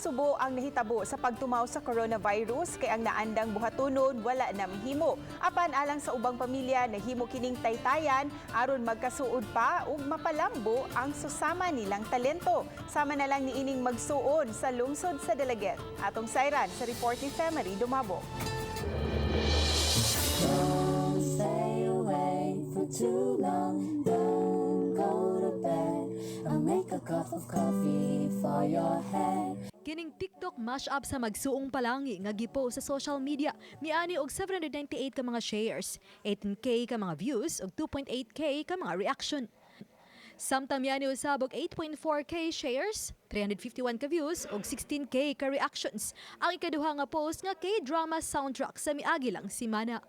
Subo ang nahitabo sa pagtumaw sa coronavirus kay ang naandang buhatonon wala na mahimo. Apan alang sa ubang pamilya, nahimo kining taytayan aron magkasuod pa ug mapalambo ang susama nilang talento. Sama na lang niining magsuon sa lungsod sa Dalaguete. Atong sayran sa report ni Femery Dumabo. Don't stay away for too long. Don't go to bed. I'll make a cup of coffee for your head. Kining TikTok mashup sa magsuong palangi nga gipost sa social media miani og 798 ka mga shares, 18K ka mga views ug 2.8K ka mga reaction. Samtang miani usab og 8.4K shares, 351 ka views ug 16K ka reactions ang ikaduha nga post nga K-drama soundtrack sa miagi lang simana.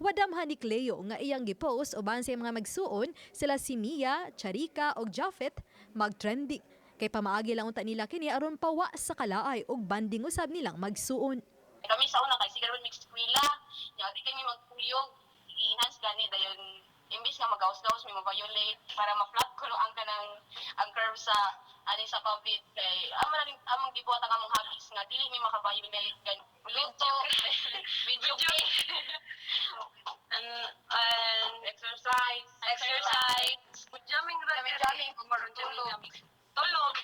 Wadamhan ni Cleo nga iyang gipost uban sa iyang mga magsuon, sila si Mia, Charika ug Jafet, mag-trending. Kay pamaagi lang unta nila kini aron pawa sa kalaay ug bonding usab nilang magsuon. Kami sa una kay sige ron mix eskwela. Nya di kami magkuyog, i-enhance gani dayon imbis nga magawas-gawas may ma-violate para ma-flat kuno ang kanang ang curve sa ani sa COVID kay amo na rin among gibuhat ang among hobbies nga dili mi maka-violate gan luto, video game and exercise, exercise, jamming ra kami, jamming kung tulog tulog.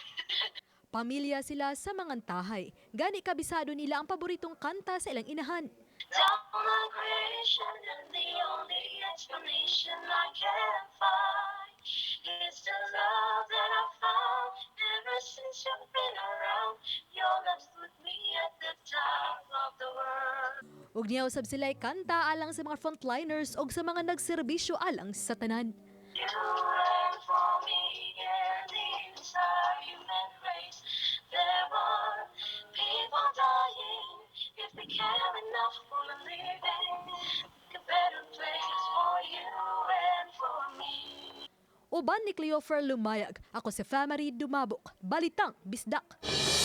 Pamilya sila sa mga tahay. Gani kabisado nila ang paboritong kanta sa ilang inahan. Down migration and the only explanation I can find is the love that I found ever since you've been around. Your love's put me at the top of the world. Ug niya usab sila kanta alang sa mga frontliners ug sa mga nagserbisyo alang sa tanan. You and for me and the entire human race. There are people dying. If they care enough for the living, make a better place for you and for me. Uban ni Cleofer Lumayag, ako si Famary Dumabok. Balitang Bisdak.